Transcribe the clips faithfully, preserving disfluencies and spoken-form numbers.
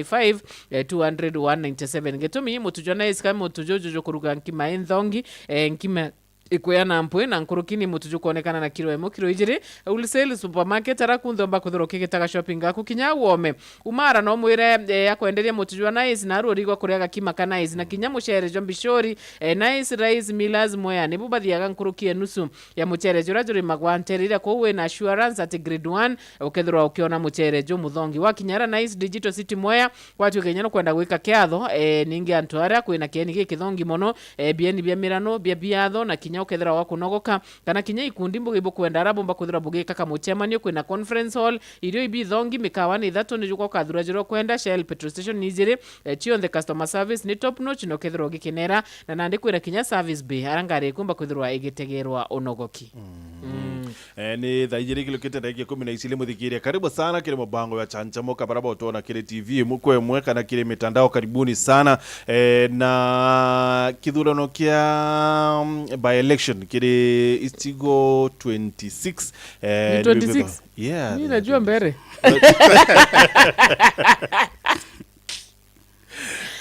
five, eh, two hundred one ninety seven. Gitumi, mutu jwa Nice ka mutu juju jukuruga nkima inthongi, eh, nkima ikwea na mpwi, na nkuruki ni mutu jukwonekana na kiro imwe, kiro ijiri. Wholesale supermarket, ara kunthe umba kwithirwa ukigitaga shopping gaku kinya wome. Umara no mwire, eh, akwenderia mutu jwa Nice, na aru urigwa kuria gakima ka Nice, na kinya mucere jwa mbishori, eh, Nice Rice Millers Mwea, nibu bathiaga nkuruki ya nusu ya mucere juria jurimagwa ntere iria kuu wina assurance at grade one, ukethirwa ukiona mucere jumuthongi. Wakinya ara Nice Digital City Mwea, gwatuika inya nukwenda gwika kiatho, eh, ningi antu aria kwina kieni gikithongi mono, eh, bieni bia mirano, bia biatho, na kinya ukethirwa wakunogoka, kana kinya ikundi mbugi bukwenda ara bumba kwithirwa bugika kamucemanio, kwina conference hall, irio ibithongi, mikawa ni ithatu, ni juka ukathura juria ukwenda, Shell petrol station ni ijiri, eh, cionthe customer service ni top notch, na ukethirwa ugikenera, na nandi kwina kinya service bay, ara ngari ikumba kwithirwa igitegerwa unogoki. Mm. Eh, ni thaa ijiri kirukite ndagika ikumi na iciri, muthikiria. Karibu sana kiri mubango ya Chanchamuka, bara botwona kiri T V imwe kwa imwe kana kiri mitandao, karibuni sana. Eh, na kithurano kia, mm, by election kiri icigo twenty-six, eh, ni twenty-six? Yeah, ni najua twenty-six. Mbere.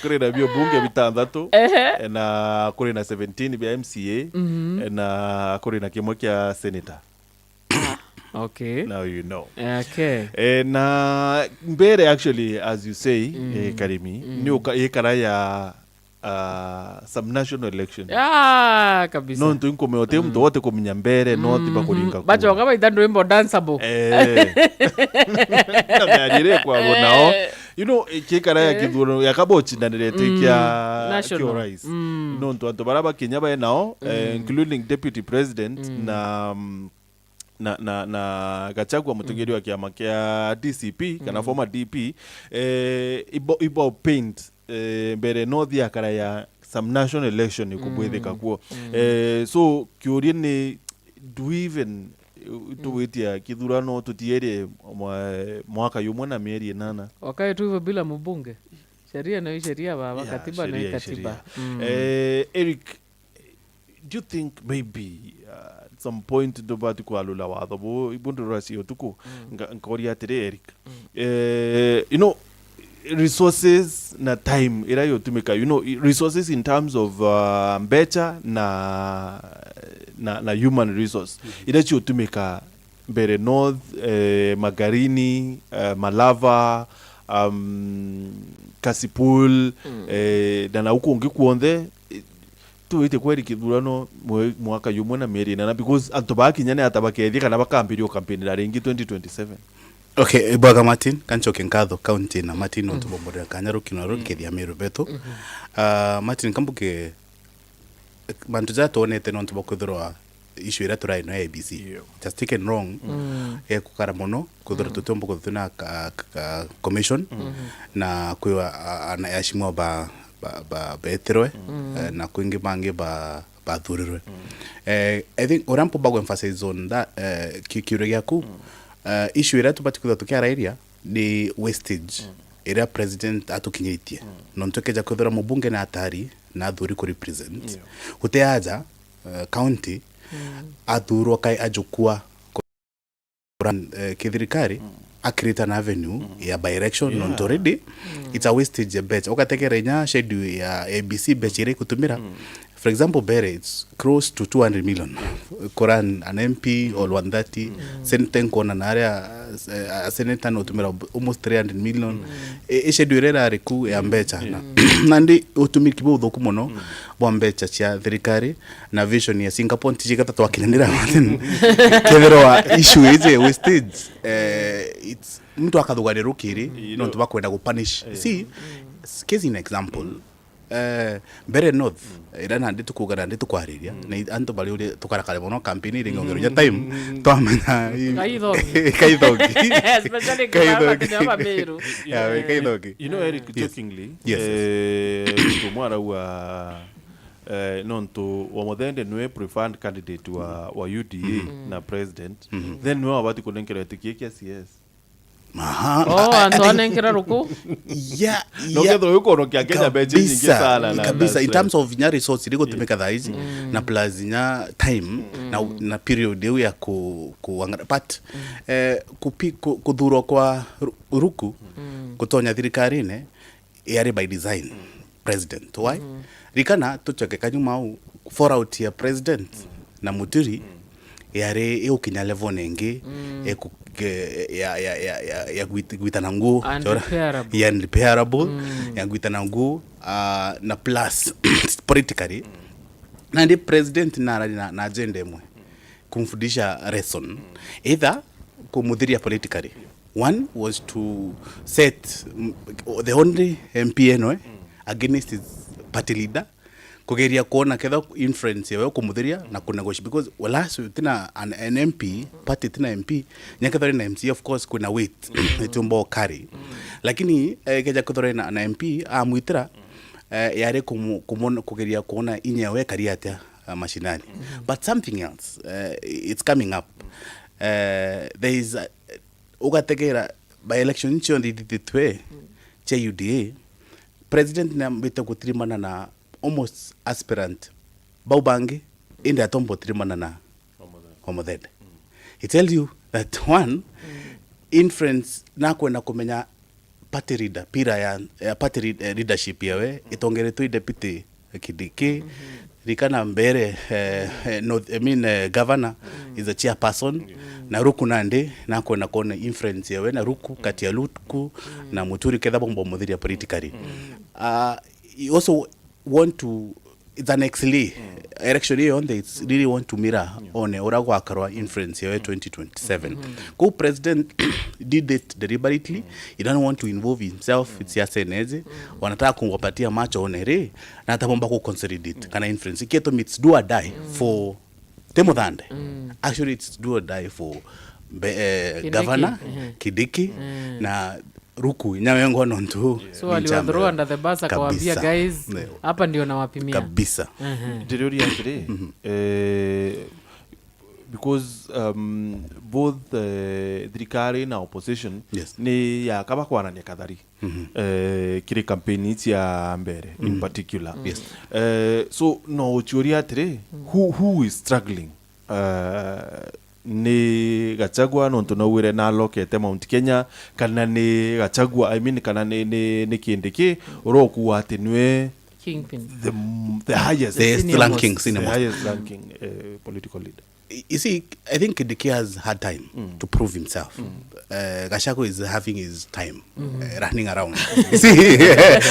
Kuri na bio bunge bitanthatu, ehe, na kuri na seventeen bia M C A, mhm, na kuri na kimwe kia senator. Okay. Now you know. Okay. Eh, na mbere, actually, as you say, mm, eh, Karimi, mm, ni uka-, ikara ya, ah, subnational election. Ah, kabisa. No ntu inkume ote muntu wote kumenya mbere, no ti bakuringa kura. Bachoka baita ndwimbo danceable. Eh. Na miario iria ikwagwo nao. Eh. You know, ikikara ya, eh, kithurano ya kaba ucindanirite, mm, kia, national, kia urais. Mm. No ntu antu bara bakinya bae nao, eh, mm, including deputy president, mm, na, mm, na, na, na Gachagua, mutongeria, mm, wa kiama kia D C P, kana, mm, former D P, eh, ibo, ibo paint, eh, mbere no thiakara ya some national election ikubwithika, mm, kuo. Mm. Eh, so, kiuria ni, do we even, eh, mm, tugwitia kithurano tutierie mwa-, mwaka yumwe na mieri inana? Wakae tu hivyo bila mbunge? Sheria ni sheria, baba, yeah, katiba ni sheria ni katiba. Sheria. Mm. Eh, Eric, do you think maybe, uh, at some point ndubati kwalula watho bu, ibu nduracia utuku? Mm. Nga-, nkoria atiri, Eric. Mm. Eh, you know, resources na time ira yotumika, you know, i-, resources in terms of, uh, mbecha na, na, na human resource, mm-hmm, ira ciotumika mbere North, eh, Magarini, eh, Malava, um, Kasipul, mm, eh, na nau kungi kwonde, eh, tuwite kweri kithurano mwe-, mwaka yumwe na mieri inana, because antu bakinya ni ata bakethia kana bakambiria ukampinira ringi twenty twenty-seven? Okay, bwaga Martin, kanchoke nkatho county na Martin, mm, untu bombonera kanya rukino ruru, mm, nkethia Meru betu. Mm-hmm. Ah, Martin, kambuke, mantu jaa twonete nontu bwa kwithirwa issue iria turai nayo ya A B C. Yeah. It has taken long, mm, ya kukara mono, kwithirwa, mm, tutiumba kwithirwa twina ka, ka, ka commission, mm, na kwiwa, a, a, na aheshimiwa ba, ba, ba, betirwe, mm, eh, na kwingi bangi ba, bathurirwe. Mm. Eh, I think uria mpumba ku emphasize on that, eh, ki-, kiuria giaku, mm, eh, issue iria tubati kwithirwa tukiarairia ni wastage, mm, iria president atukinyitie. Mm. Nontu ikeja kwithirwa mubunge ni atari na athuri ku represent. Yeah. Guti aja, eh, county, mm, athurwa kai ajukua kuran, eh, kithirikari, mm, a create an avenue, mm, ya by-election, yeah, nontu already, mm, it's a wastage ya mbecha. Ugategera inya schedule ya A B C mbecha iria ikutumira. Mm. For example, mbere, it's close to two hundred million. Kuran an M P or one thirty, mm, Senate nkwona na aria, eh, senator no tumira almost three hundred million. Mm. I, i schedule iria irari ku ya mbecha. Na, mm, nandi utumiki buthuku mono, mm, bwa mbecha cia thirikari na vision ya Singapore, ntijigata twakinyanira. Kethirwa issue iji ya wastage, eh, it's, muntu akathugania rukiri, mm, nontu bakwenda ku punish. Eh. See, case in example, mm, eh, mbere North, mm, iria nandi tukuga, nandi tukwariria, mm, na i-, antu bari uri tukarakare mono campaign iringi, mm, ongeru ja time, mm, twamenya i-, Kaithogi. Kaithogi. Especially Kaithogi. Kibaba kinya Bamiru. Yeah, we, eh, Kaithogi. You know, Eric, yes, jokingly, yes, yes, eh, muntu umwe arauga, eh, nontu Wamuthende niwe preferred candidate wa, wa U D A, mm, na president, mm, then niwe wabati kunenkerwa giti kia C S. Aha. Oh, antu anenkera ruku. Yeah, No yeah. Kethira uyu kuonokia Kenya mbeca nyingi Kabisa, sana na kabisa. In na- terms of inya resource iri gutumika thaa ici na plus inya time na, na period iu ya ku, kuangara but eh, kupi, ku, kuthurwa kwa Ru- Ruku gutonya thirikarine yari by design president. Why? Rikana tucoke kanyuma au, fallout ya president na Muturi yari igukinya level ningi ya ku- ke- ya, ya, ya, ya, ya gwit- gwitana nguu. Unrepairable. Ya unrepairable, ya gwitana nguu, ah, na plus politically nandi president narari na, na agenda imwe kumfundisha lesson, either kumuthiria politically. One was to set, mm, the only M P anyway against his party leader, kugeria kuona ketha influence yawe kumuthiria na kunegotiate, because well, last tina an, an M P party tina M P, nya ketha na M C A, of course kuna weight itiumba ukari, lakini eh, keja kethira na, na M P amwitira eh, yari kumu- kumwona- kugeria kuona inya yawe kari atia uh, mashinani. But something else uh, it's coming up. Uh, there is uh, ugategera by election cionthe ithithitwe cia U D A, president nambite gutirimana na almost aspirant bau bangi, indi atomba gutirimana na Omuthende. He tells you that one influence nakwenda kumenya party leader, pira ya, ya party lead- eh, leadership yawe itongeretwe i deputy Kidiki, rikana mbere eh, eh, North, I mean, eh, governor is a chairperson, na Ruku nandi nakwenda kuona influence yawe na Ruku, kati ya Ruku na Muturi, ketha bomba muthiria politically. Uh, he also want to, it's an X L A election iyo yonthe, it's really want to mirror one ura gwakarwa influence yawe twenty twenty-seven. Kou president did it deliberately. He don't want to involve himself with siasa inezi. Wanataka kuwapatia macho one ri na atabomba ku consolidate kana influence. Iketumi it's do or die for Ti Muthande. Actually it's do or die for mbe- eh, Kindiki. Governor Kidiki na Ruku inya wengwa nontu So aliwathrow under the bus, akawaambia, guys, hapa ndio nawapimia. Kabisa. Ehe. Ndiriuria atiri, eh, because um, both eh, thirikari na opposition Yes. ni yakaba kwanania kathari eh, kiri kampeni cia mbere in particular. Yes. Eh, so no uciuria atiri, who, who is struggling? Eh, ni Gachagua nontu naugire nalokete Mount Kenya, kana ni Gachagua, I mean, kana ni, ni, ni Kindiki urokuga ati nwe Kingpin. the, the highest, The highest Senior ranking most. the senior most. Highest ranking eh, political leader? You see, I think Kidiki has had time to prove himself. Uh, Gachagua is having his time uh, running around. You see,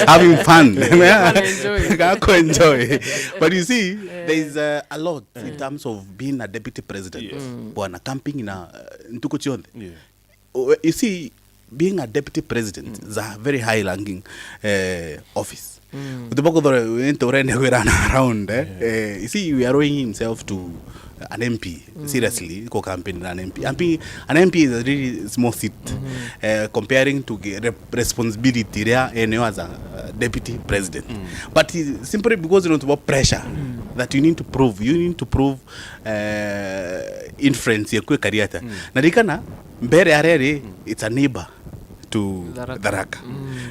having fun. Enjoy. Gako enjoy. But you see, there is uh, a lot in terms of being a deputy president. Bwana, camping na uh, ntuku cionthe. Yeah. O- you see, being a deputy president is a very high ranking uh, office. Utiba kuthora into urende kwirana around eh? Eh, you see, we are owing himself to an M P seriously, ko campaign na an M P. M P an M P is a really small seat uh, comparing to ge- rep- responsibility ria eneo as a uh, deputy president, but he, simply because you know pressure that you need to prove, you need to prove uh, influence ya kwe kariata na rikana mbere areri it's a neighbor to Tharaka. Tharaka.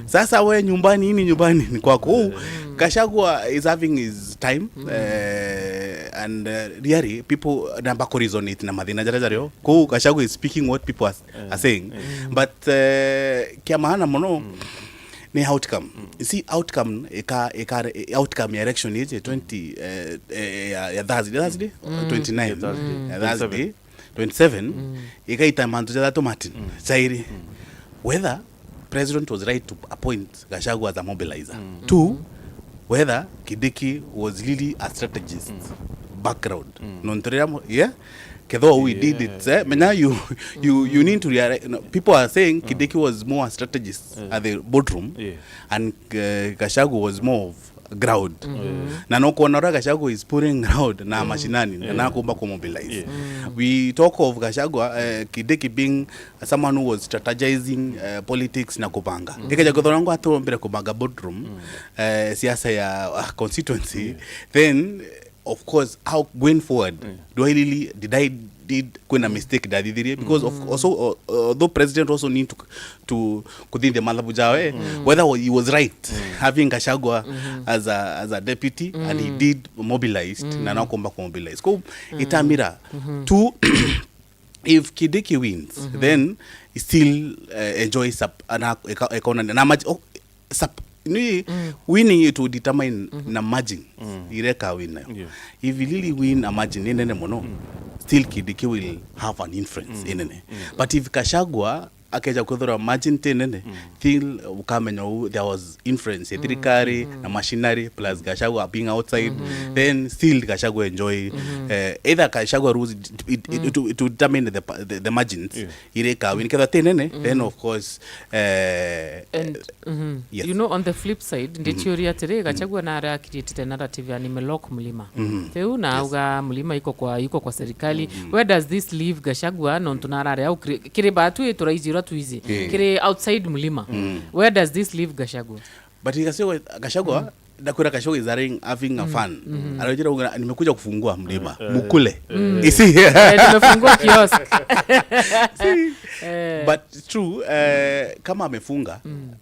Sasa we nyumbani, ini nyumbani ni kwako. Huu Gachagua is having his time uh, and uh, really people namba ku resonate na mathina jaria jario. Kuu Gachagua is speaking what people are, are saying. But uh, kia maana muno ni outcome. You see, outcome ika, ika, outcome ya election iji twenty eh, eh, ya, ya Thursday, Thursday twenty-nine, Thursday. ya Thursday twenty-seven, ikaita mantu jathatu, Martin, jairi. Whether president was right to appoint Gachagua as a mobilizer. Two, whether Kidiki was really a strategist background. Nontu riria mo- yeah, kethwa we did it eh, menya you, you, you need to realize, no, people are saying Kidiki was more a strategist at the boardroom, Yeah. and uh, Gachagua was more of ground. Na no kuona ura Gachagua is pulling ground na mashinani na nakumba ku mobilize. We talk of Gachagua uh, Kidiki being someone who was strategizing uh, politics na kupanga. Ikeja kuthora ngo atumbire kupanga boardroom uh, siasa ya uh, constituency, then of course, how going forward, do I really, did I, did kwina mistake ndathithirie? Because of also, uh, although president also need to, to kuthithia mathabu jawe, whether wa- he was right having Gachagua as a, as a deputy, and he did mobilized, na nakomba kumobilize. Ko itamira tu, if Kindiki wins, then he still, uh, enjoy sub, ana, eka-, ekaona na maj-, oh, sub, ni winning it will determine na margin ireka wina. Yeah. If he really win a margin inene muno, still Kindiki will have an influence inene. But if Gachagua akeja kwithirwa margin ti nene, still ukamenya u there was influence ya thirikari na machinery plus Gachagua being outside, then still Gachagua enjoy, eh, either Gachagua rules, it, it, it, it will determine the, pa- the, the margins. Yeah. Ireka win, kethirwa ti nene, then of course, eh, And, mhm. Yes. You know, on the flip side, ndichiuria atiri, Gachagua nara created a narrative ya nimelock Mlima. Riu na auga Mlima iko kwa, iko kwa serikali. Where does this leave Gachagua? Nontu narari au kiri, kiri batu ituraizi ura twizi. Kiri outside Mlima. Where does this leave Gachagua? But Gachagua, Gachagua, ndakwira Gachagua is having, having a fun. Anajira uga, "Nimekuja kufungua Mlima. Mukule." Isi. Eh, nimefungua kiosk. Eh. But it's true, eh, kama amefunga,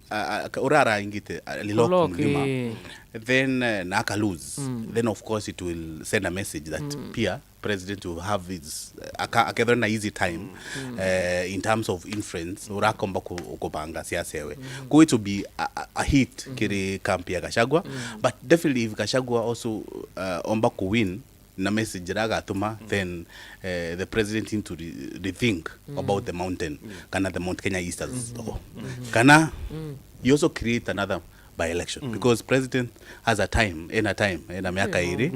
a- a- ura araingite, alilock Kulock, Mlima, eh. Then, eh, na aka lose, then of course it will send a message that pia president will have his, eh, aka- akethirwa na easy time, eh, in terms of influence, urakomba ku- kubanga siasa ewe. Ko it will be a, a, a hit kiri camp ya Gachagua, but definitely if Gachagua also, uh, omba ku win, na message ira agatuma, then, eh, the president need to re- rethink about the mountain, kana the Mount Kenya East as a whole. Kana you also create another by-election, because president has a time, in a time, in a miaka iri,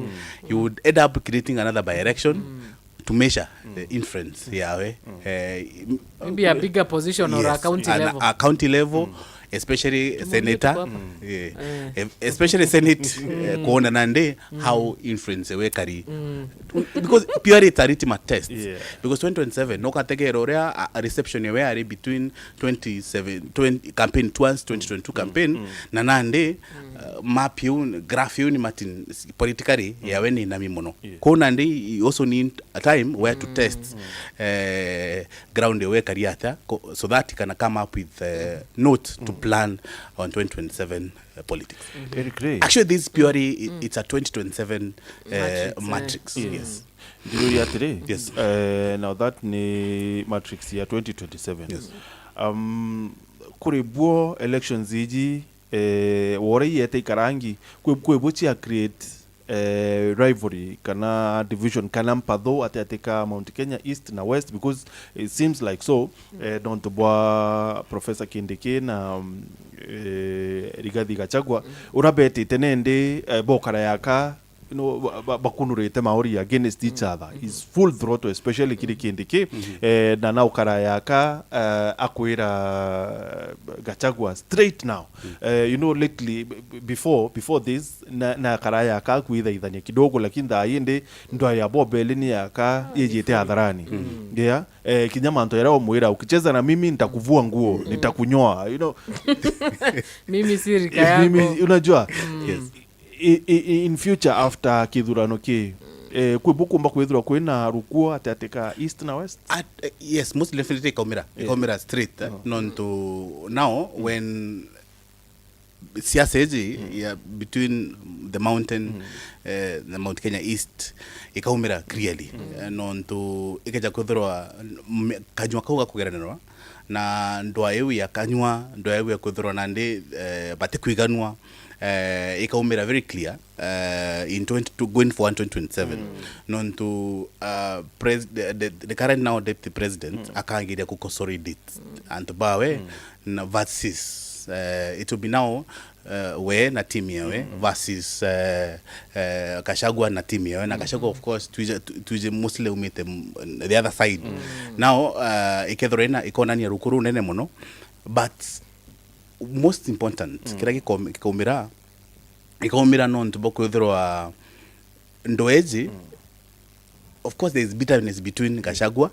you would end up creating another by-election to measure the influence yawe. Eh, m- Maybe a bigger position or a Yes, county an- level. A county level, especially senator, yeah. Eh, especially senate, eh, kuona nandi how influence wekari. Because purely it's a litmus test. Yeah. Because twenty twenty-seven, no kategera uria a, a reception yawe ari between twenty-seven, twenty, campaign towards twenty twenty-two campaign, na nandi, uh, map yu, graph yu ni Martin, politically, yawe ni nami muno. Yeah. Ko nandi, you also need a time where to test, eh, ground ewe ekari atia, ko- so that he can come up with, uh, note to plan on twenty twenty-seven, uh, politics. Eric Ray. Actually, this purely i- it's a twenty twenty-seven, uh, Matrix, eh. Matrix. Yes. Yes. Ndiroria atiri, Yes. eh, now that ni matrix ya twenty twenty-seven. Yes. Um, kuri buo elections iji, eh, wore iete ikarangi, kwi kwi buo cia create eh, rivalry kana division kana mpatho ati ati ka Mount Kenya East na West, because it seems like so, eh, nontu bwa Professor Kindiki na, mm, eh, Rigathi Gachagua, ura betite nendi, eh, bokara yaka, you know, ba- ba- bakunurite maori against each other is full throttle, especially kiri Kindiki, eh, na na ukara yaka, eh, akwira Gachagua straight now. Eh, you know, lately, b- b- before before this, na, na karaya ka kwithaithania kidogo, lakini thaa indi ndwaya bobeli ni yaka yejite hatharani. Yeah. Eh, kinya mantu yaria omwira, "Ukicheza na mimi nitakuvua nguo, nitakunyoa," you know. Mimi si rika Eh, mimi, yako. Unajua? Yes. I- i- i- in future after kithurano ki, eh, kwi bukumba kwithirwa kwina rukuo ati ati ka East na West? At, eh, yes, most definitely ikaumira. Yeah. Ikaumira straight, eh, nontu now when siasa iji ya between the mountain, eh, the Mount Kenya East ikaumira clearly. Eh, nontu ikeja kwithirwa m- kanyua kau gakugeranirwa na ndwa iu ya kanyua, ndwa iu ya kwithirwa nandi, eh, batikwiganua, eh, ikaumira very clear, eh, in twenty, to going forward twenty twenty-seven. Nontu, uh, pres- the, the, the current now deputy president akangiria ku consolidate antu bawe na versus, eh, it will be now, eh, we na team yawe versus, eh, eh, Gachagua na team yawe, na Gachagua of course twije tu- twije mostly umite m- the other side. Now, eh, ikethirwa ina ikonania ruku runene muno, but most important kiria gikom- gikaumira, gikaumira nontu bwa kwithirwa ndweji, of course there is bitterness between Gachagua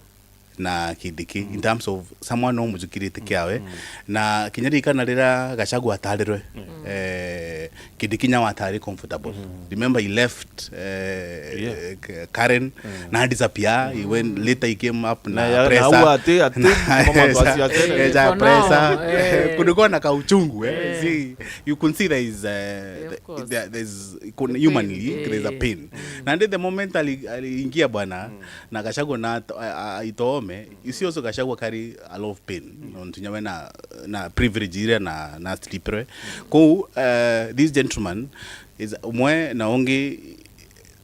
na Kindiki in terms of someone no mujukirite kiawe, na kinya ririkana riria Gachagua atarirwe, eh, Kindiki kinya watari comfortable. Remember, he left, eh, Yeah. K- Karen, na disappear. He went later, he came up na, Na ya- na pressure. au ati- ati Na mama pressure. twasiatene. Eh, ja For now, pressure. eh. Kulikuwa na kauchungu, eh. Eh. See, you can see there is, uh, Of course. there, there's kuna- humanly Pain, there is a eh. Pain. Na ndi the moment ali- aliingia bwana na Gachagua na ato- a- a- aitoome, you see also Gachagua carry a lot of pain. Nontu nya we na na privilege iria na na stripre. Kou, uh, this gentleman is umwe na ungi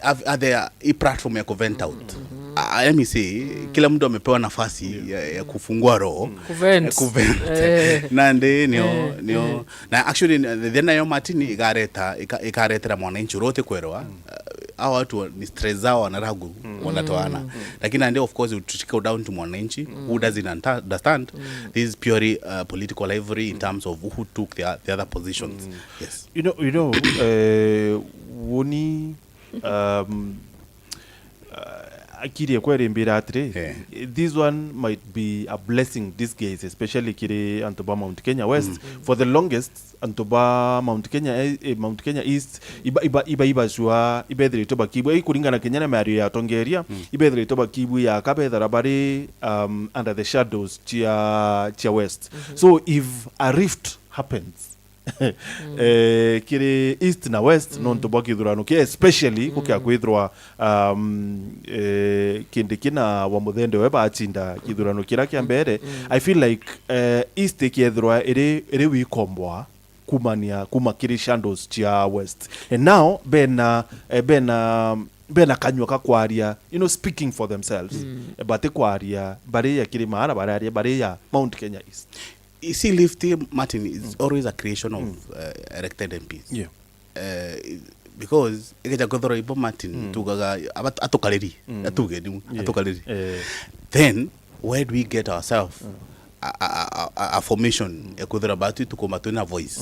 have, have their i platform ya ku vent out. Uh, let me say, kila mtu amepewa nafasi ya, ya kufungua roho. Ku vent. Eh, ku vent. Eh. Na ndi nio nio na actually, then nayo Martin ikareta ika- ikaretera mwananchi uria uti kwerwa, uh, hao watu wa- ni stress zao wanaragu wanatoana. Lakini nandi, of course, to trickle down to mwananchi who doesn't unta- understand, this is purely, uh, political ivory in terms of who took the, the other positions. Yes. You know, you know, eh, woni, um, uh, akiri ekwa irimbira atiri, Eh. this one might be a blessing disguise, especially kiri antu ba Mount Kenya West. For the longest, antu ba Mount Kenya, eh, eh, Mount Kenya East, iba iba iba ibacua ibethiritwe bakibua ikuringana kinya na miario ya atongeria, ibethiritwe bakibua kabethara bari, um, under the shadows cia cia West. So if a rift happens, eh, kiri East na West, nontu bwa kithurano kia, especially gukia kwithirwa, um, eh, Kindiki na Wamuthende we bachinda kithurano kira kia mbere. I feel like, eh, East ikiethirwa iri iri wikomboa kumania kuma kiri shadows cia West, and now bena, eh, bena bena kanyua ka kwaria, you know, speaking for themselves, eh, bati kwaria bari ya kiri maara bararia bari ya Mount Kenya East. You see, Rift, Martin, is always a creation of, uh, elected M Ps. Yeah. Uh, because ikeja kwithirwa ibo Martin tugaga aba- atukariri, atuge ni Yeah. atukariri. Eh. Then where do we get ourselves a, a, a, a, a formation ya kwithira batu tukumba twina voice?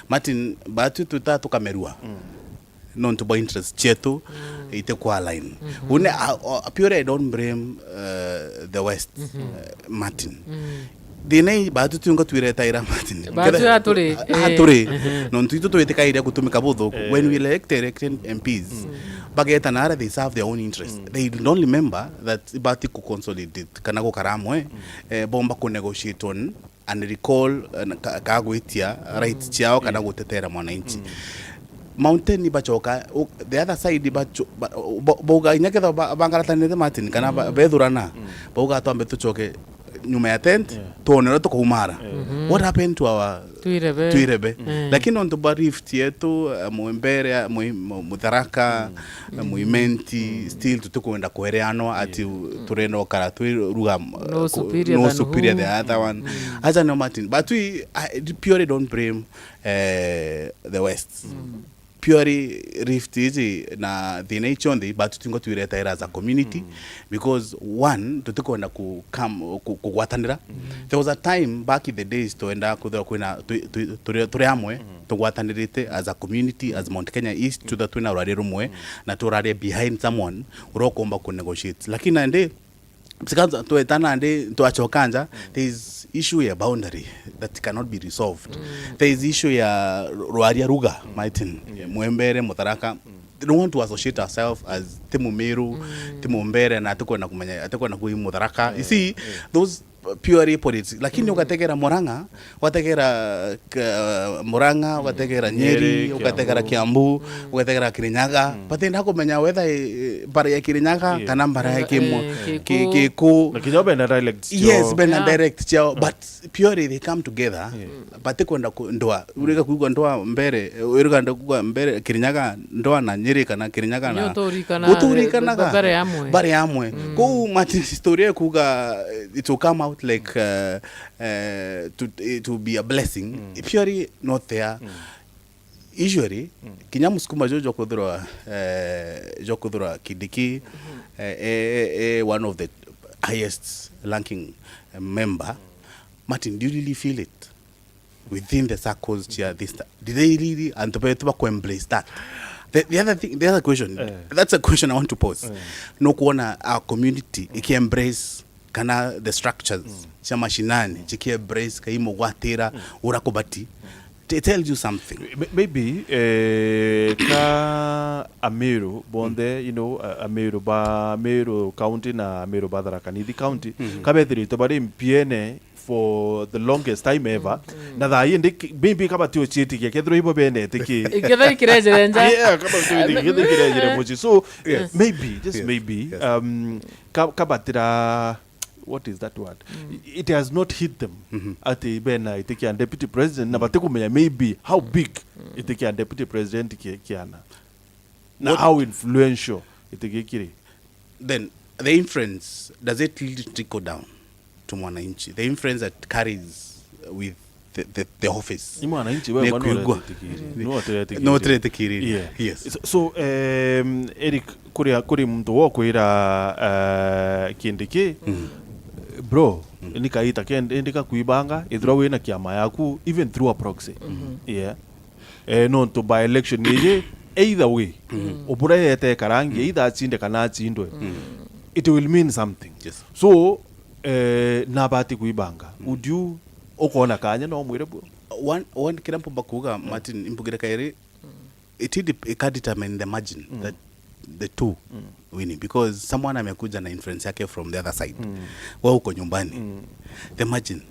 Martin, batu tuta tukamerua nontu bwa interest cietu ite kwa line. Une, a, a, purely I don't blame, uh, the West, uh, Martin. Thina ii batu tunga twiretaira Martin. Batu aturi, eh. Aturi. Nontu itu twitikaire gutumika buthuku. When we elect elected M Ps, bageta nara they serve their own interest. They don't remember that bati ku consolidate kana gukara amwe, eh, bomba ku negotiate on and recall, eh, na ka- ka gwitia rights ciao kana gutetera mwananchi. Mountain bachoka, u- the other side bacho- ba- bo- bauga inya ketha ba- bangaratanite Martin kana ba- bethurana, bauga twambe tuchoke nyuma ya tent, Yeah. tuone uria tukaumara. What happened to our Twirebe. Twirebe? Lakini nontu bwa Rift yetu, eh, Mwembere, Mwi- Mu- Mutharaka, eh, Mwimenti, still tutikwenda kwereanwa ati u- turenda ukara twi ruga, No ku- superior no than superior who? The other one. Acha no Martin, but we, I purely don't blame, eh, the West. Purely Rift iji na thina icio nthi, but tutingo twiretaira as a community, because one, tutikwenda ku- come- ku- kugwatanira. There was a time back in the days twenda kwithirwa kwina twi- twi- turi turi amwe, tugwatanirite as a community, as Mount Kenya East, twithirwa twina rwari rumwe, na turaria behind someone uria ukomba ku negotiate. Lakini nandi sikanza twetana ndi twachoka nja, there is issue ya boundary that cannot be resolved. There is issue ya rwaria ruga, Martin, Mwembere, Mutharaka. They don't want to associate ourselves as ti Mumiru, ti Mumbere, na atikwenda kumenya, atikwenda kuuga Mutharaka. You see, those purely politics. Lakini ugategera Murang'a, ugategera, uh, Murang'a, ugategera Nyeri, Nyeri, ugategera Kiambu. Kiambu, ugategera Kirinyaga. But then hakumenya whether, eh, mbara ya Kirinyaga Yeah. kana mbara ya Eh, Kimwa- Kiku. Ki- Kiku. Na kinya bena dialect Yes, bena Yeah. dialect ciao, but purely they come together. But kwenda ku- ndwa, urega kuigua ndwa mbere, urega kuigua mbere Kirinyaga ndwa na Nyeri kana Kirinyaga na Nyo turikana guturikanaga mbere amwe. Mbere amwe. Kou Martin story ya kuga, eh, it will come out like, uh, uh, to, it will be a blessing. Purely not there. Usually, kinya musukuma jo jo kuthirwa, eh, jo kuthirwa Kindiki, eh, eh, eh, one of the highest ranking, eh, member, Martin, do you really feel it within the circles cia this ti- did they really, antu betu baku embrace that? The, the other thing, the other question, Eh. that's a question I want to pose. No kuona a community iki embrace kana the structures cia mashinani chiki embrace kai mugwatira ura kubati. It tells you something. M- maybe eh, ka Ameru bonthe, you know, a- Ameru ba Meru County na Ameru ba Tharaka Nithi County, kabethiritwe bari mpiene for the longest time ever, na thaa ii ndi ki- maybe kaba ti uciitikia kethirwa ibo benete ki. Ikethira ikirejere nja. Yeah, kaba ti uciitikia kethirwa ikirejere muci. So maybe, just maybe, um, ka- kabatira, what is that word? It has not hit them ati bena itikia deputy president na batikumenya maybe how big itikia deputy president ki- kiana na how influential itikia kiri. Then the influence, does it really trickle down to mwananchi? The influence that carries with the, the, the office. Ni mwananchi wewe Ni mwana kuigua. Uretikiri. Ni watu uretikiri. No turetikiri. Yeah. Yes. So, so um, Eric, kuri kuri muntu wo kwira uh, Kindiki, bro, ni kaita kende ndika kuibanga ithira wina kiama yaku even through a proxy. Yeah. Eh, nontu by election iji either way, ubura yete karangi either acinde kana acindwe, it will mean something. Yes. So eh, nabati kuibanga, would you, ukona kanya no mwire bwo? One, one kira mpumba kuuga, Martin, imbugire kairi, it dep- it can determine the margin that the two winning, because someone amekuja na influence yake from the other side. Wewe uko nyumbani, the margin,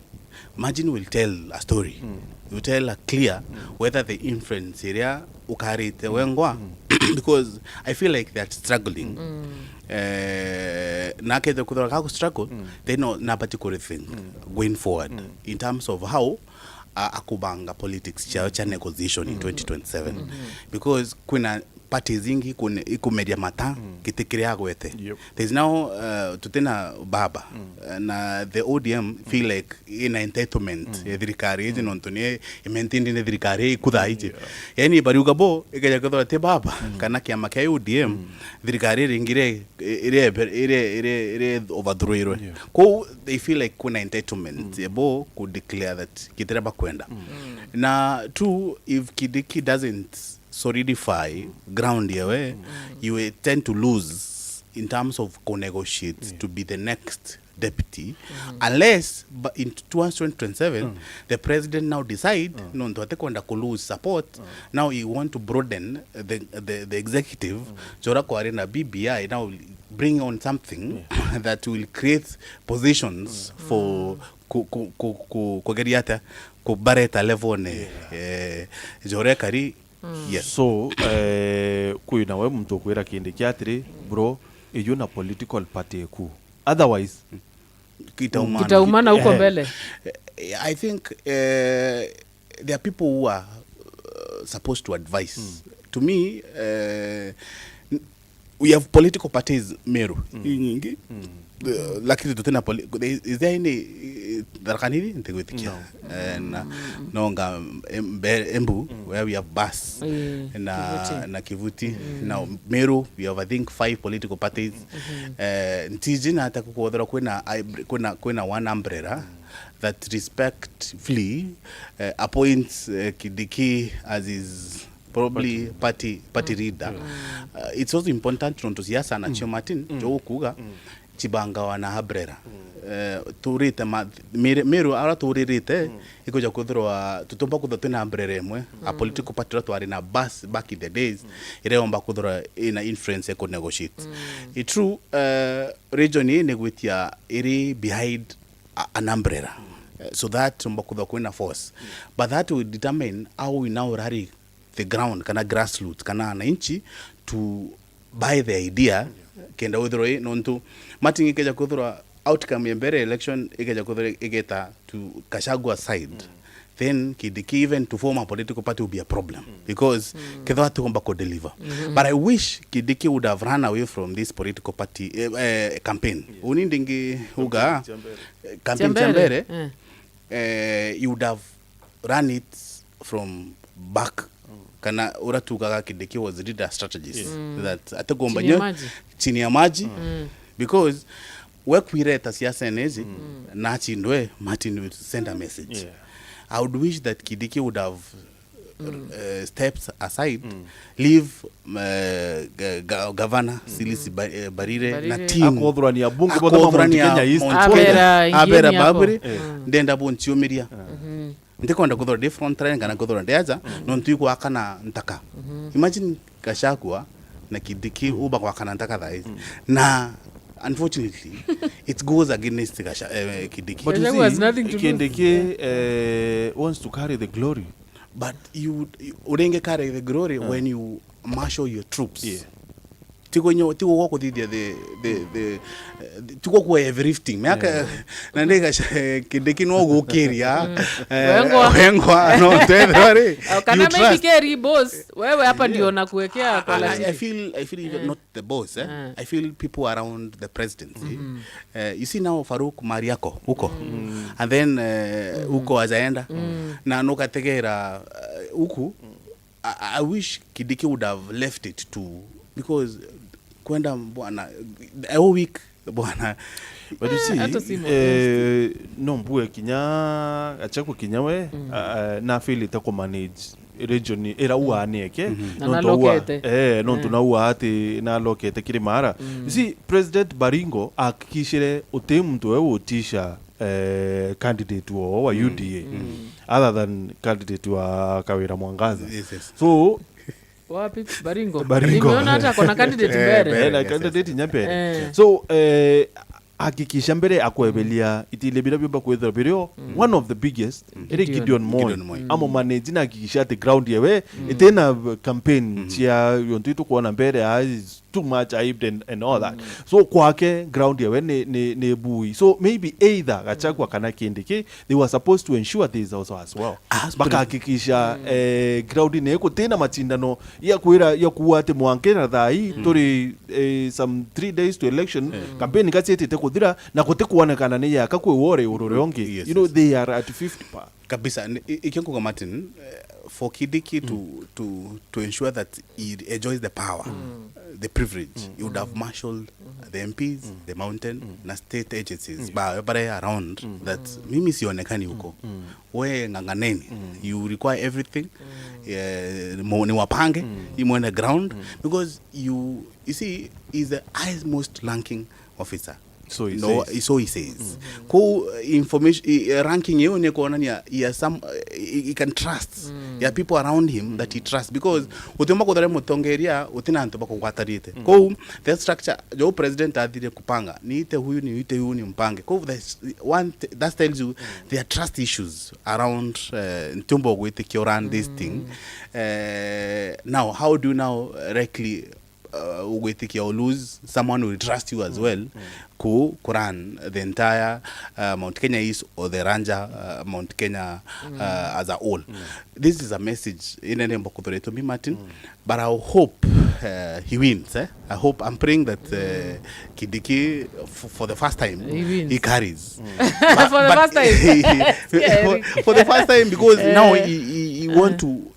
margin will tell a story. You tell a clear whether the influence iria ukarite wengwa, because I feel like they're struggling. Eh, na kete kuthora ka struggle, then no nabati kurethink going forward in terms of how a- akubanga politics ciao cia negotiation in twenty twenty-seven, because kwina parties ingi ikune- ikumeria mata giti kiria agwete. Yep. There's now uh, tutina baba uh, na the O D M feel like ina entitlement ya thirikari iji nontu ni imaintained ni thirikari ikuthaa iji. Yani bariuga bo ikeja kwithirwa ti baba kana kiama kia O D M, thirikari iringire iria iria iria iria overthrow-irwe. Kou they feel like kuna entitlement ya bo ku declare that kitiria bakwenda. Na two, if Kindiki doesn't solidify ground yewe, you will tend to lose in terms of co-negotiate to be the next deputy, unless but in twenty twenty-seven the president now decide nontu atikwenda ku lose support, now he want to broaden the, the, the executive, jora kwari na B B I, now bring on something that will create positions for ku- ku- ku- ku- kugeria atia kubareta level-ni, eh, jora ekari. Yes. So eh, kwina we muntu ukwira Kindiki atiri, bro, iyo na political party eku, otherwise kitaumana. Kitaumana huko mbele. I think eh, there are people who are uh, supposed to advise. To me, uh, n- we have political parties Meru inyingi. Uh, lakini tutina poli- is there any uh, Tharaka Nithi ntigwitikia. Eh, na nonga em- Mbe- Embu where we have Bus Eh, na Kivuti. Na Kivuti. Now Meru we have, I think, five political parties. Eh, ntiji na ata kukwethirwa kwina kwina kwina one umbrella that respectfully uh, appoints uh, Kindiki as his probably party party leader. Uh, it's also important nontu siasa na cio Martin jo ukuga cibangawa na umbrella. Uh, turite ma- Meru- Meru ara turirite ikuja kuthirwa tutumba kuthirwa twina umbrella imwe, a political party ira twari na Bus back in the days, ira yomba kuthirwa ina influence ya ku negotiate. It's true, uh, region ii ni gwitia iri behind a- an umbrella. Eh, so that mbakuthwa kwina force, but that will determine how we now rally the ground kana grassroots kana wananchi to buy the idea. Kenda withirwa i nontu Martin ikeja kwithirwa outcome ya mbere election ikeja kwithirwa igeta to Gachagua side, then Kindiki even to form a political party will be a problem because kethwa atigomba ku deliver. But I wish Kindiki would have run away from this political party eh, eh, campaign. Uni ndingi uga eh, campaign cia mbere eh, you would have run it from back, kana ura tugaga Kindiki was leader strategist, that atigomba chini ya nyo maji. Chini ya maji. Because we kwireta siasa enezi na chindwe Martin will send a message. I would wish that Kindiki would have uh, steps aside, leave uh, ga- ga- governor Silas Ba- eh, Barire na Barire. Team. Akothurania bunge bothe ma Mount Akothurania Kenya East. Mount Kenya. Abera, abera ingine hapo. Baburi, ndenda bunchiumiria. Ntikwenda kwithirwa ndi front line kana kwithirwa ndi aja, nontu ikwakana ntaka. Imagine Gachagua na Kindiki uba kwakana ntaka thaa ici. Na unfortunately, it goes against Gacha-, eh, Kindiki. But you Gachagua has see, nothing to lose. Kindiki, eh, wants to carry the glory. But you, you, uringi carry the glory when you marshal your troops. Yeah. Tigo nyo, tigo gwa kuthithia the, the, the, eh, tigo kwa heavy lifting. Miaka, na ndi Gacha-, eh, Kindiki no gukiria, eh, Wengwa. Wengwa, no, tethwa ri, Au kana you maybe trust. Keri boss, wewe hapa ndio nakuwekea kwa I, I lazima. feel, I feel even not the boss, eh? I feel people around the presidency. Eh, you see now Farouk Mariako, huko. And then, eh, huko ajaenda. Na nukategera, eh, huku, I, I wish Kindiki would have left it to, because kwenda bwana, a whole week bwana. But you see, hata si eh, no mbue kinya, Gachagua kinya we, ah, na feel ita ku manage region ira ua anieke. Na nontu aua, nalokete. Eh, nontu na ua ati nalokete kiri mara. You see, President Baringo ahakikishire uti muntu we utisha eh, candidate wao wa U D A, other than candidate wa Kawira Mwangaza. Yes, yes. So, Wapi? Baringo. Baringo. Nimeona hata kuna candidate mbere. Eh, na candidate nya mbere. Eh. So, eh, hakikisha mbere akwebelia itile bira biumba kwithirwa birio, one of the biggest, iri Gideon. Gideon Moi. Gideon Moi. Amo manage na hakikisha ati ground yewe itina campaign cia yontu itukwona mbere ya too much hyped and, and all that. So kwake ground yawe ni, ni, ni bui. So maybe either Gachagua kana Kindiki, they were supposed to ensure this also as well. As Bakahakikisha, eh, ground ni gutina macindano ya kwira, ya kuwa ati mwanke na thai, turi, eh, some three days to election, campaign gacitite kuthira, na gutikuonekana ni yaka kwi wore urure ungi. Yes, you know, yes. They are at fifty pa. Kabisa, ni, i-, ikio nkuga Martin, eh, for Kindiki to, to, to ensure that he enjoys the power, the privilege, he would have marshaled the M Ps, the mountain, na state agencies, ba, bare around that mimi sionekani huko. We ng'ang'aneni, you require everything, eh, mo-, ni wapange, imwene ground, because you, you see, he's the highest most ranking officer. So he No, says. So he says. Kou, eh, information, eh, ranking iyo ni kuonania he has some, eh, he, he can trust. There are people around him that he trusts, because utiumba kuthare mutongeria utina antu bakugwatanite. Kou the structure jo president athire kupanga, niite huyu, niite huyu, ni mpange. Kou the s-, one th-, that tells you there are trust issues around, eh, ntiumba gwitikia run this thing. Eh, now, how do you now directly uh, ugwitikia u lose someone will trust you as well ku, ku run the entire, uh, Mount Kenya East or the larger, uh, Mount Kenya, uh, as a whole. This is a message inene mbokuthuritwe mi Martin, but I hope, uh, he wins, eh? I hope, I'm praying that, uh, Kindiki, f-, for the first time, He wins. He carries. For the first time. For, for the first time, because now he, he, he want to,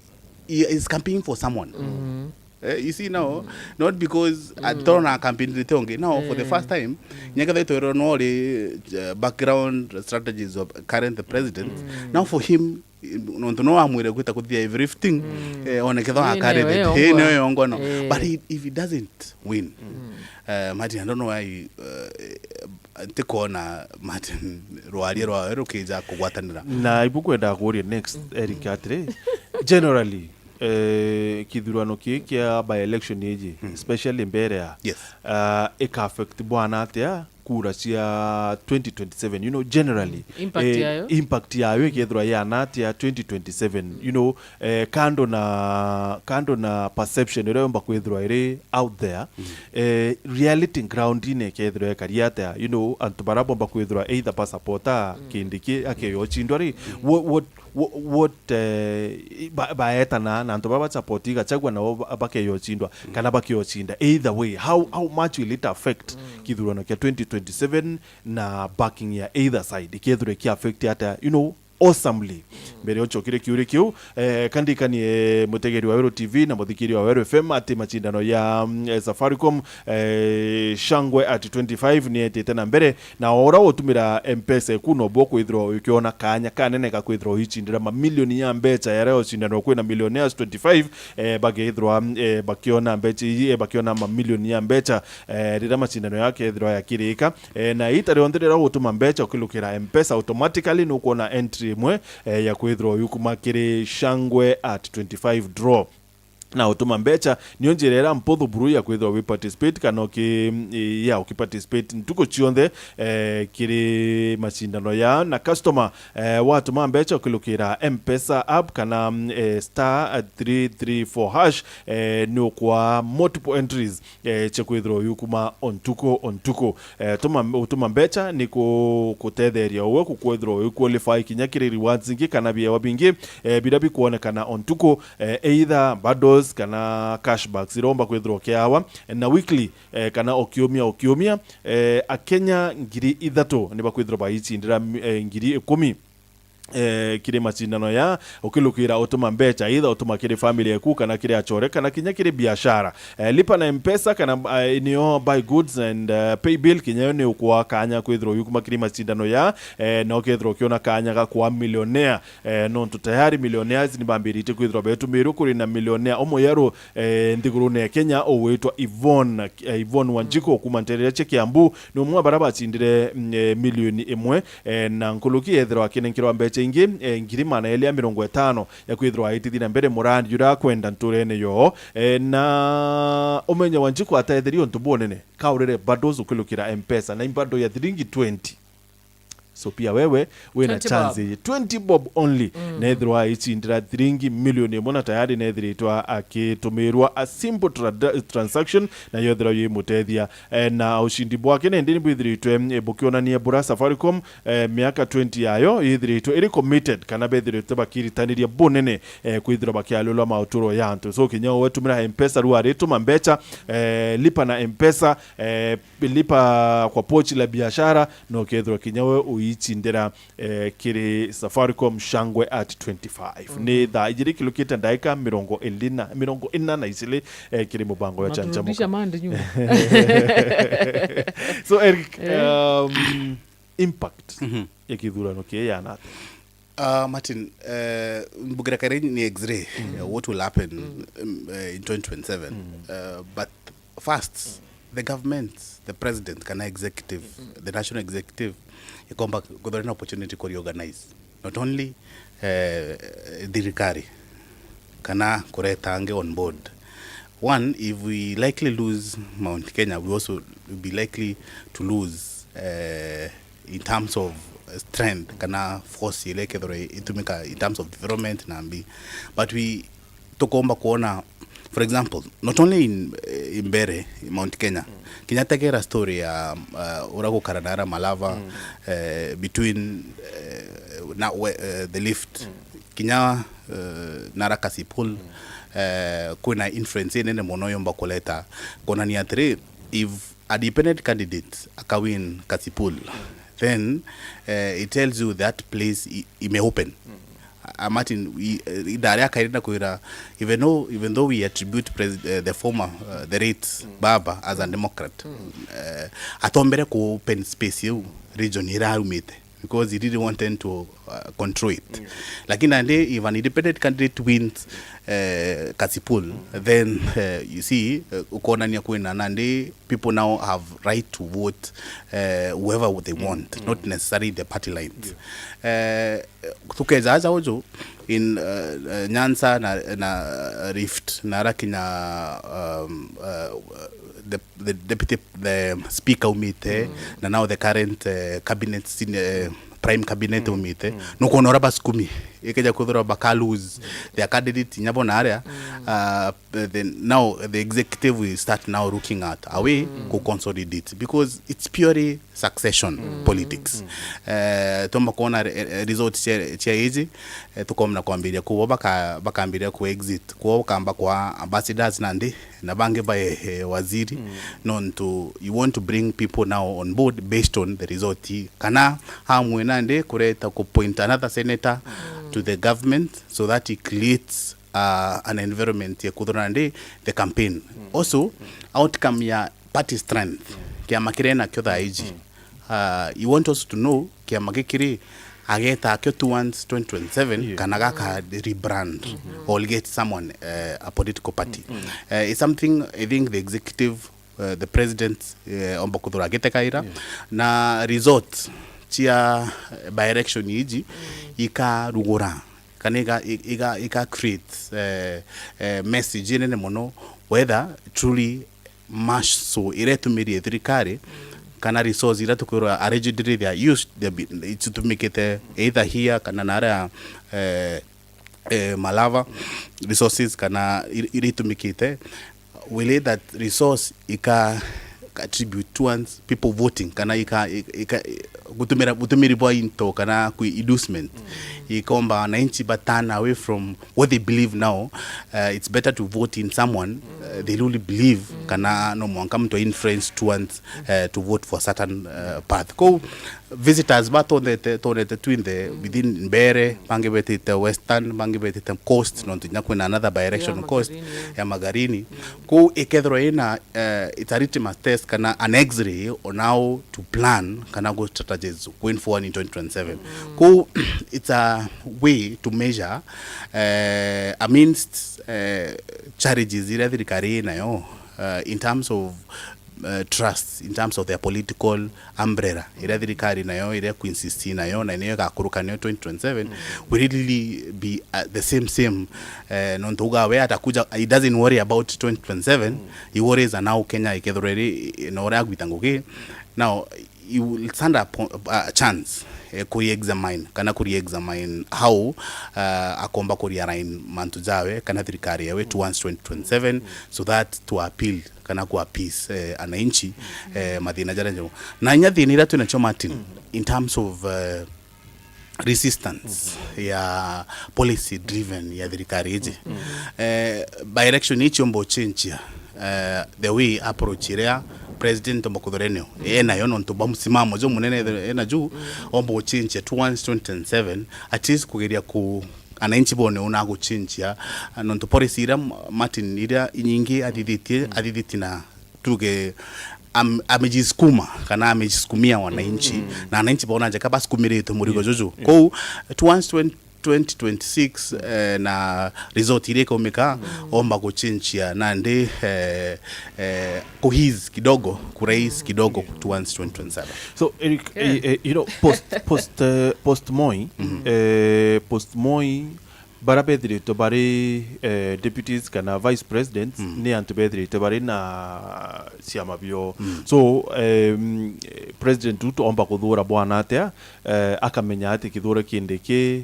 he is campaigning for someone. Eh, you see now, not because atorona campaign rite ungi. Now, for the first time, nyaketha itwirwo no ri, uh, background strategies of current the president. Now for him, nontu no amwire gwita kuthia everything, eh, one ketha Ii akarete. Nio yongwa. Ii, nio yongwa no. Eh. But he, if he doesn't win, eh, Martin, I don't know why, eh, ntikona Martin rwaria rwawe rukija kugwatanira. Na ibu kwenda kuria next, Eric, atiri, generally, eh, kithurano kii kia by election iji, especially mbere ya, Yes. ah, ika affect bwana atia kura cia twenty twenty-seven, you know, generally, Impact eh, yayo? Impact yayo ikethirwa yana atia twenty twenty-seven, you know, eh, kando na, kando na perception iria yomba kwithirwa iri out there, eh, reality ground-ini ikethirwa ikari atia, you know, antu baria bomba kwithirwa either ba supporter Kindiki akeyo chindwa ri, what, what, what, what, eh, ba-, baetana na antu baba support Gachagua nabo ba-, bakeyo uchindwa, kana bakeyo chinda. Either way, how, how much will it affect kithurano kia twenty twenty-seven na backing ya either side? Ikethirwa iki affect atia, you know, awesomely. Mbere uchokire kiuri kiu, eh, kandikanie mutegeri wa Weru T V na muthikiri wa Weru F M ati machindano ya, mm, eh, Safaricom, eh, Shangwe at twenty-five nietite na mbere, na ora utumira M-Pesa eku no bo kwithirwa ukiona kanya kanene ka kwithirwa uichindira mamilioni ya mbecha yaria ucindanwa kwina millionaires twenty-five, eh, bagethirwa, eh, bakiona mbecha ii, eh, bakiona mamilioni ya mbecha, eh, riria machindano yakethirwa yakirika. Eh, na ita rionthe riria ugutuma mbecha ukilukira M-Pesa, automatically nukwona entry imwe, eh, ya kwithirwa uyukuma kiri Shangwe at twenty-five draw. Na utuma mbecha niyo njira iria mputhu buru ya kwithirwa wi participate kana uki, eh, ya uki participate ntuku cionthe, eh, kiri macindano ya na customer, eh, watuma mbecha ukilukira M-Pesa app kana, mm, eh, star three three four hash, eh, ni ukwa multiple entries, eh, cia kwithirwa uyukuma o ntuku o ntuku. Eh, tuma, utuma mbecha ni ku-, kutetheria uwe kukwithirwa uiqualify kinya kiri rewards ingi kana biewa bingi, eh, biria bikwonekana o ntuku, eh, either bundles kana cashbacks iromba kwithirwa ukiawa, eh, na weekly, eh, kana o kiumia o kiumia, eh, Akenya ngiri ithatu ni bakwithirwa baicindira, eh, ngiri ikumi, eh, kiri macindano ya ukilukira utuma mbecha, either utuma kiri family yaku kana kiri achore kana kinya kiri biashara. Eh, lipa na M-Pesa kana, eh, niyo buy goods and, eh, pay bill, kinya yo ni ukwa kanya kwithirwa uyukuma kiri macindano ya, eh, na ukethirwa ukiona kanya ga kwa millionaire, eh, nontu tayari millionaires ni bambiritie kwithirwa betumirwe. Kuri na millionaire umwe yeru, eh, nthigurune ya Kenya ugwitwa Yvonne, eh, Yvonne Wanjiku kuma nteere cia Kiambu, ni umwe wa baria bacindire, mm, eh, milioni imwe, eh, na nkuruki yethirwa akinenkerwa mbecha ingi, eh, ngiri magana eli ya mirongo itano ya kwithirwa aitithia na mbere murandi uria akwenda nturene yoo. Eh, na umenye Wanjiku atetherie untu bunene kaurire bundles ukilukira M-Pesa na i bundle ya thiringi twenty. So pia wewe wina twenty bob. Chance ii, twenty bob only, mm, na ethirwa aicindira thiringi milioni imwe na tayari na ethiritwa akitumirwa a simple trad-, transaction, na yethirwa yimutethia. Eh, na ushindi bwake nindi ni bwithiritwe, eh, bukionania bura Safaricom, eh, miaka twenty yayo yithiritwe iri committed kana bethiritwe bakiritaniria bunene, eh, kwithirwa bakialulwa mauturo ya antu. So kinya wewe tumira M-Pesa rua rituma mbecha, eh, lipa na M-Pesa, eh, lipa kwa pochi la biashara, na ukethirwa kinya we uicindira, eh, kiri Safaricom Shangwe at twenty-five. Mhm. Ni thaa ijiri kilukite ndaika mirongo ili na, mirongo ina na icili, eh, kiri mubango ya Chanchamuka. Unaturudisha Monday nyuma. So, Eric, eh, um, impact, mhm, ya kithurano kii yana atia? Uh, Martin, uh, mbugira kairi ni X-ray, mm, uh, what will happen, mm, um, uh, in twenty twenty-seven. Mm. Uh, but first, mm, the government, the president, kana executive, mm, the national executive, ikomba kuthora na opportunity ku reorganize. Not only, uh, thirikari, kana kureta angi on board. One, if we likely lose Mount Kenya, we also will be likely to lose, uh, in terms of strength kana force ile kethirwa itumika in terms of development na mbi. But we tukomba kuona, for example, not only in, eh, in Mbeere, in Mount Kenya, mm, kinya tegera story ya, uh, ura gukara na ara Malava, mm, eh, between, eh, na we-, eh, the lift, mm, kinya, eh, nara Kasipul, mm, eh, kwina influence inene mono yomba kuleta, kuonania atiri, if a dependent candidate akawin Kasipul, then, eh, it tells you that place i-, imeopen. Mm. A-, Martin, i-, eh, ndari akairi na kwira, even though, even though we attribute pres-, eh, the former, eh, the late, mm, Baba as a Democrat, mm, eh, atombere ku open space iu region ira aumite, because he didn't want them to, uh, control it. Mm. Lakini nandi, if an independent candidate wins, uh, Kasipul, mm, then, uh, you see, uh, ukonania kwina nandi people now have right to vote, uh, whoever they, mm, want, mm, not necessarily the party lines. Yeah. Uh, tukeja aja uju in, uh, uh, Nyanza na, na Rift, na ara kinya, um, uh, the, the deputy, the speaker umite, mm, na now the current, uh, cabinet, senior, uh, prime cabinet, mm, umite, mm, nukwona ura basukumi ikeja kwithirwa baka lose, mm, their candidate inya bona aria, mm, uh, then now the executive will start now looking at a way, mm, ku consolidate, because it's purely succession, mm, politics. Mm. Eh, twamba kuona re-, eh, result cia, cia iji, eh, tukomna kwambiria kuo baka-, bakambiria ku exit, kuo bakamba kwa ambassadors nandi, na bangi bae, eh, waziri, mm, nontu you want to bring people now on board based on the result. Kana amwe nandi kureta ku point another senator, mm, to the government so that it creates, uh, an environment ya kuthura nandi the campaign. Mm. Also, mm, outcome ya party strength, mm, kiama kiria nakio thaa iji. Mm. Uh, you want us to know kiama gikiri ageta akio towards twenty twenty-seven, yeah, kana gaka rebrand, mm-hmm, or get someone, uh, a political party. Mm-hmm. Uh, it's something I think the executive, uh, the president, uh, omba kuthura agitekaira. Yeah. Na result, cia, eh, by-election iji ikarugura kana iga, iga, iga create, eh, eh, message inene mono whether truly muscle iria itumirie thirikari kana resource iria tukwirwa allegedly they are used, they be, itumikite either here kana na aria, eh, eh, Malava resources kana ir-, iria itumikite, will it that resource ika attribute towards people voting kana ika, ika, ika gutumira, gutumiri bwa into kana kwi inducement ikomba wananchi ba turn away from what they believe now. Uh, it's better to vote in someone, uh, they really believe kana no mwanka mtu influence towards, uh, to vote for certain, uh, path. Kou visitors ba tondete, tondete twinthe within Mbeere, bangi betite Western, bangi betite Coast, nontu nya kwina another by-election Coast ya Magarini. Kou ikethirwa ina, eh, it's a litmus test kana an X-ray on how to plan kana go strategize going forward in twenty twenty-seven. Kou it's a way to measure, eh, amidst, eh, challenges iria thirikari inayo, eh, in terms of uh, trust in terms of their political umbrella iria thirikari nayo iria kuinsist nayo na niyo igakuruka nayo twenty twenty-seven will it really be, uh, the same same, uh, nontu uga we atakuja, he doesn't worry about twenty twenty-seven. He worries now Kenya ikethirwa iri na uria agwita ngugi. Now he will stand up a chance, eh, ku re-examine kana ku re-examine how, uh, akomba ku realign mantu jawe kana thirikari yawe towards twenty twenty-seven so that to appeal kana ku appease, eh, ananchi, eh, mathina jaria njamo. Na inya thina iria twinacio Martin, in terms of, eh, resistance ya policy driven ya thirikari iji. Eh, by-election ichi omba uchenchia, eh, the way approach iria president omba kuthura eneo enayo nontu bwa msimamo jo munene ena ju omba uchenchia towards twenty twenty-seven, at least kugeria ku ananchi bone una aguchinchia, nontu policy iria M-, Martin iria inyingi athithitie, athithitie na tuge am-, amejisukuma kana amejisukumia wananchi, na wananchi bona njeka basukumirite murigo juju. Kou towards twenty, twenty twenty-six, eh, na result iria ikaumika, omba guchinchia nandi, eh, eh, kuhiz kidogo, kurais kidogo towards twenty twenty-seven. So, Eric, eh, eh, you know, post, post, eh, post Moi, eh, post Moi, bara bethiritwe bari, eh, deputies kana vice presidents, ni antu bethiritwe bari na ciama bio. So, em, President Ruto omba kuthura bwana atia, eh, akamenya ati Kithure Kindiki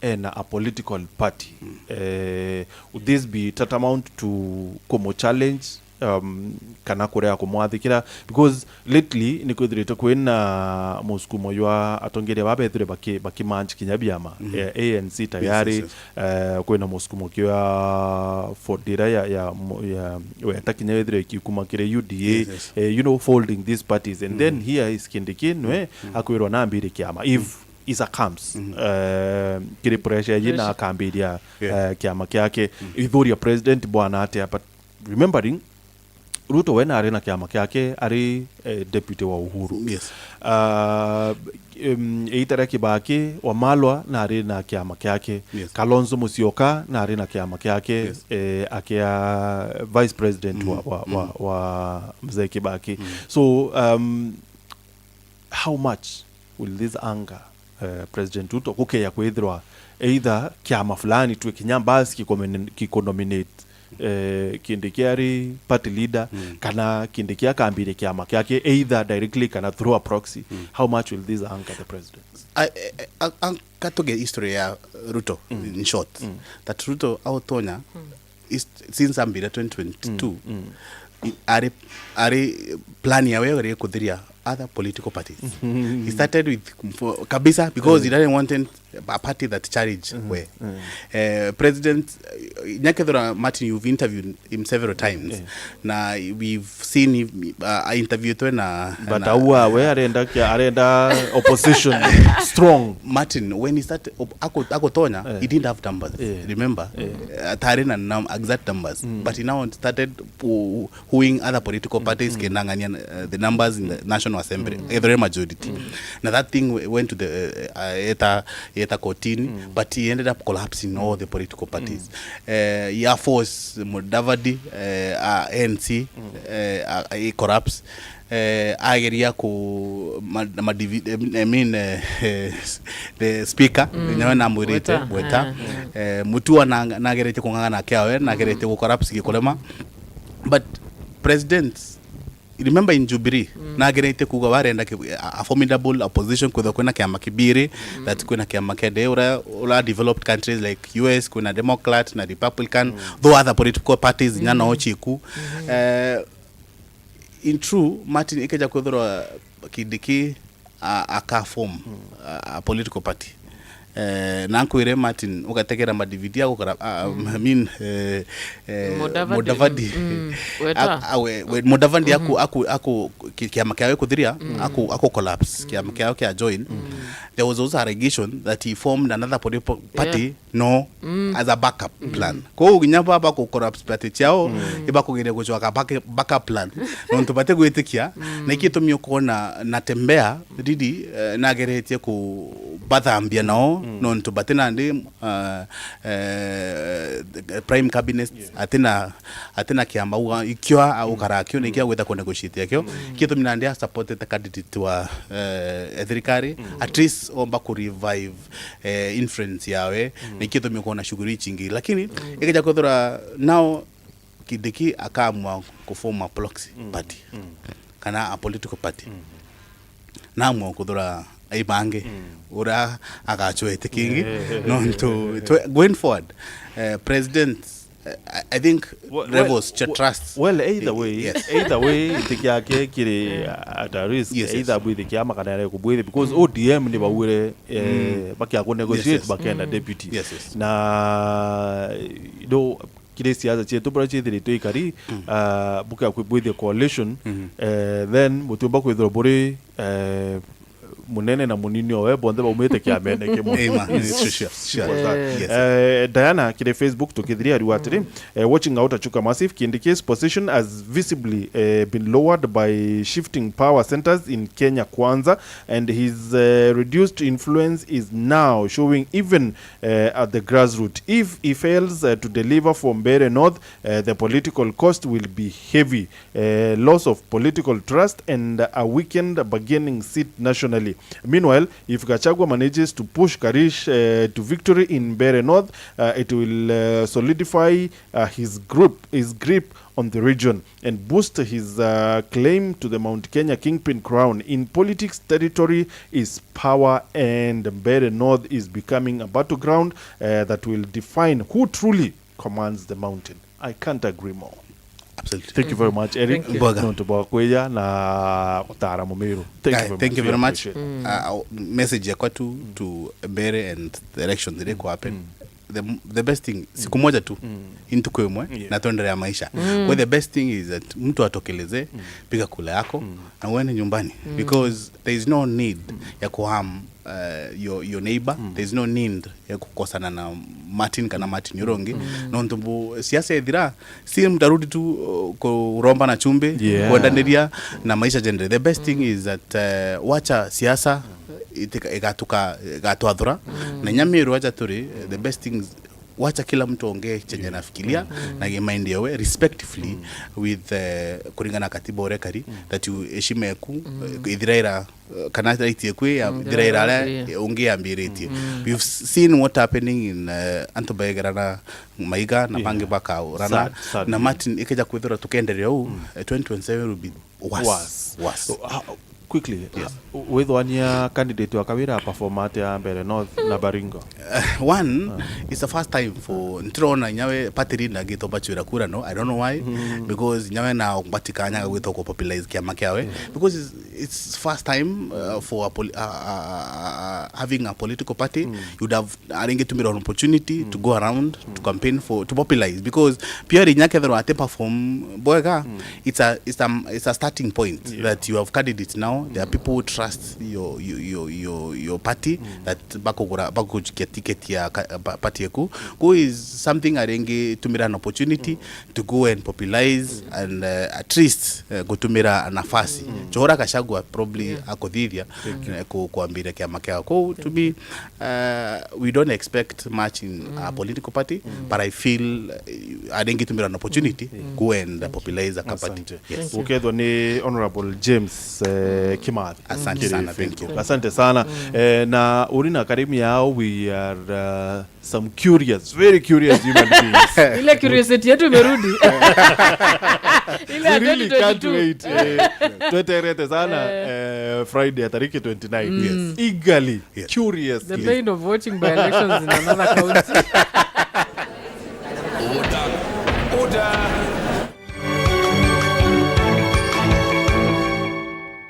ena a political party. Eh, would this be tantamount to kumu challenge, um, kana kurea kumwathikira? Because lately ni kwithirite kwina musukumo jwa atongeria ba bethire baki, baki merge kinya biama. Eh, A N C tayari, eh, kwina musukumo kio ya Ford ira ya, ya, ya weta kinya wethire ikikuma kiri U D A, eh, you know, folding these parties. And then here is Kindiki nwe akwirwa nambire kiama. If is a camps, eh, kiri pressure yina akambiria, eh, kiama kiake. Ithuria president bwana atia, but remembering Ruto we nari na kiama kiake ari, eh, deputy wa Uhuru. Yes. Ah, em, iita ria Kibaki, Wamalwa nari na kiama kiake. Yes. Kalonzo Musyoka nari na kiama kiake, eh, akia vice president wa, wa, wa, wa Mzee Kibaki. So, um, how much will this anger, eh, President Ruto gukeya kwithirwa either kiama fulani twi kinya mbasi kikumin-, kikunominate, eh, Kindiki ari party leader, kana Kindiki akambire kiama kiake either directly kana through a proxy? How much will this anger the president? I, I, I, I, katuge history ya Ruto in short, that Ruto autonya is, since ambire twenty twenty-two, i-, ari, ari plan yawe yari kuthiria other political parties. He started with, for, kabisa, because he doesn't want a party that challenge we. Eh, president, eh, nyakethira Martin, you've interviewed him several times. Na we've seen him, uh, interview twe na, but na, aua we arenda kia, arenda opposition strong. Martin, when he started, op-, ako, akotonya, he didn't have numbers. Remember? Atari na num-, exact numbers. But he now started pu-, wooing other political parties, kenang'ania, uh, the numbers in the National Assembly, either majority. Na that thing w-, went to the, uh, uh, eta, eta kotini, but he ended up collapsing all the political parties. Uh, he forced Mudavadi, uh, uh, A N C, uh, uh, he collapsed. eh, ageria ku ma, ma divi, eh, I mean, eh, eh, the speaker, mm, nyawe namwirite Weta, Weta, eh, eh, Mutua na, nageretie kung'ang'ana kiawe, nageretie ku collapse gikurema, but president, remember in Jubilee, mm, nageretie kuga barenda ki, a, a formidable opposition, kwithwa kwina kiama kibiri, mm, that kwina kiama kende ura, ura developed countries like U S, kwina Democrat na Republican, mm, though other political parties inya no chiku. Mm-hmm. Eh, in true, Martin, ikeja kwithirwa Kindiki a, aka form, mm, a, a political party. Eh, na nkwire Martin, ugategera ma D V D agukora, a, mm, I mean, eh, eh, Mudavadi. Mudavadi. Mm, Weta. A, a, we, we, Mudavadi, mm-hmm, aku, aku, aku, ki, kiama kiawe kuthiria, mm, aku, aku collapse, mm, kiama kiawe kia join. Mm. There was also allegation that he formed another political party, yeah, no, mm, as a backup, mm, plan. Kwou kinya baba ku collapse party ciao, mm, ibakugeria gucoka back, backup plan. Nontu batigwitikia, mm, na ikitumi ukona Natembeya, Didi, eh, nageretie kubathambia nao, mm, nontu batina ndi, eh, eh, prime cabinet, yes, atina, atina kiama uga ikio, au, mm, karakio, na ikio gwita ku negotiate akio. Mm. Ikitumi nandi a supported candidate wa, eh, thirikari, mm, at least omba ku revive, eh, influence yawe, mm, na ikitumi ukona shughuli icingi. Lakini, mm, ikija kwithirwa now Kindiki akaamua ku form a proxy, mm, party, mm, kana a political party, mm, naamua kuthura aibangi, mm, uria agacwete kingi, eh, nontu twe, going forward, eh, president, eh, I, I think, we-, we-, levels cha we-, trust. Well, either way, yes, either way, giti giake kiri, uh, at a risk, yes, yes, either bwithi kiama kana are kubwithi, because, mm, O D M ni baugire, eh, mm, bakia ku negotiate, yes, yes, bakenda, mm, deputy. Yes, yes. Na, you know, kiri siasa cietu buria ciithiritwe ikari, mm, ah, bukia kwi-, bwithie coalition, mm-hmm, eh, then butiumba kwithirwa buri, eh, munene na munini owe bonthe baumite kiamene kimwe. Amen. It's sure, sure. Simple as that. Eh. Yes. Eh, Diana kiri Facebook tukithiria ariuga atiri, eh, watching out Achuka Massive, Kindiki's position has visibly, eh, been lowered by shifting power centers in Kenya Kwanza, and his, eh, reduced influence is now showing even eh, at the grassroots. If he fails, eh, to deliver for Mbeere North, eh, the political cost will be heavy. Eh, loss of political trust and a weakened bargaining seat nationally. Meanwhile, if Gachagua manages to push Karish, eh, to victory in Mbeere North, uh, it will, uh, solidify, uh, his group, his grip on the region and boost his, uh, claim to the Mount Kenya kingpin crown. In politics, territory is power, and Mbeere North is becoming a battleground, uh, that will define who truly commands the mountain. I can't agree more. Absolutely. Thank you very much, Eric. Thank you. Mboga. Nontu bwa kwija na gutara Mumiru. Thank you very much. Thank you very much. We appreciate it. Uh, message yakwa tu to Mbeere and the elections that go happen. The, the best thing, siku moja tu, ni ntuku imwe, na tuendelea maisha. Kwa the best thing is that mtu atokeleze, piga kula yako, na uende nyumbani. Because there is no need ya kuharm, uh, your, your neighbor. There is no need ya kukosana na Martin kana Martin uria ungi. Nontu bu, siasa ethira, si mtarudi tu, uh, kuromba na chumbi, yeah, kuendaniria na maisha jendere. The best thing is that, uh, wacha siasa itika-, igatuka, igatwathura. Na inya Miru aja turi, the best things, wacha kila mtu aongee chenye anafikiria na gi mind yawe respectfully with, eh, kuringana na katiba uria kari, that you, heshima yaku, eh, ithira ira, eh, kana right yaku ya, ithira ira aria ungi yambiritie. We've seen what happening in, eh, antu baegerana maiga na bangi bakaurana. Sad, sad. Na Martin, ikeja kwithirwa tukenderea uu, eh, twenty twenty-seven will be worse. Worse. Worse. So, how, quickly, yes, uh, withwania candidate wa Kawira perform atia Mbeere North na Baringo? Uh, one, it's the first time for, ntirona nyawe party leader agitwa bachwira kura, no, I don't know why, because nyawe na batikanya gwitwa ku popularize kiama kiawe, because it's, it's first time, uh, for a poli-, uh, uh, uh, uh, having a political party. You would have aringitumira an opportunity to go around to campaign for, to popularize, because purely inya kethirwa ati perform bwega, it's a, it's a, it's a starting point that you have candidates now There are people who trust your, your, your, your, your party, that bakugura, bakujukia ticket ya ka- pa- party yaku. Ku is something aringi tumira an opportunity to go and popularize and, uh, at least, uh, gutumira nafasi. Johora Gachagua probably akuthithia, uh, ku- kuambira kiama kiao. Ku to me, uh, we don't expect much in a political party, but I feel, uh, aringi tumira an opportunity go and, uh, popularize a party. Asante. Yes. Ukethwa ni Honorable James, eh, Kimathi. Asante sana, thank you. Asante sana. Eh, na uri na karimi yao, we are, uh, some curious, very curious human beings. Ile curiosity yetu imerudi. Ile ya We really can't twenty twenty-two. Wait. Eh, tweterete sana, eh, Friday ya tariki twenty-nine. Yes. Eagerly, yes, curious. The pain of watching by-elections in another county. Order. Order.